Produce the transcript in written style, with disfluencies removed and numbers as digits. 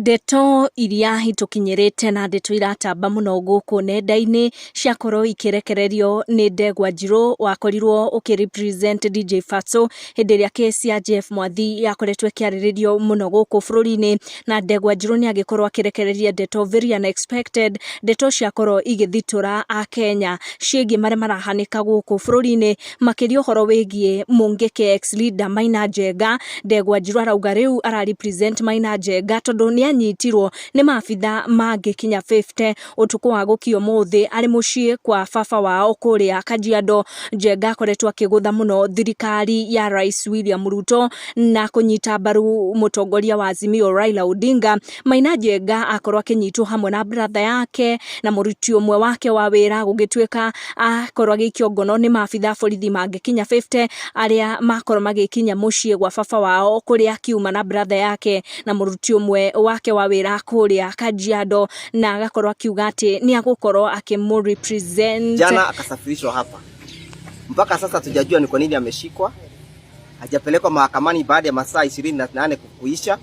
Ndeto iria itũkinyĩrĩte na ndeto iratamba mũno gũkũ nenda-inĩ ciakorwo ikĩrekererio nĩ Ndegwa Njirũ wakorirwo ũkĩ represent DJ Fatxo hĩndĩ ĩrĩa case ya Jeff Mwathi yakoretwo ĩkĩarĩrĩrio mũno gũkũ bũrũri-inĩ. Na Ndegwa Njirũ nĩ agĩkorwo akĩrekereria ndeto very unexpected, ndeto ciakorwo igĩthitũra Akenya ciĩgiĩ marĩa marahanĩka gũkũ bũrũri-inĩ, makĩria ũhoro wĩgiĩ Mũngĩkĩ ex leader Maina Njenga. Ndegwa Njirũ arauga rĩu ara represent Maina Njenga tondũ nĩ anyitirwo nĩ maabitha mangĩkinya 50 ũtukũ wa gũkia ũmũthĩ arĩ mũciĩ kwa baba wao kũrĩa Kajiado. Njenga akoretwo akĩgũtha mũno thirikari ya Rais William Ruto na kũnyita mbaru mũtongoria wa Azimio Raila Odinga. Maina Njenga akorwo akĩnyitwo hamwe na brother yake na mũruti ũmwe wake wa wĩra, gũgĩtuĩka akorwo agĩikio ngono nĩ maabitha a borithi mangĩkinya 50 arĩa makorwo magĩkinya mũciĩ gwa baba wao kũrĩa akiuma na brother yake na mũruti ũmwe wake wa wĩra kũrĩa Kajiado, na agakorwo akiuga atĩ nĩ agũkorwo akĩmũ represent. Jana akasafirishwa hapa, mpaka sasa tujajua ni kwa nini ameshikwa, hajapelekwa mahakamani baada ya masaa 28 kuisha.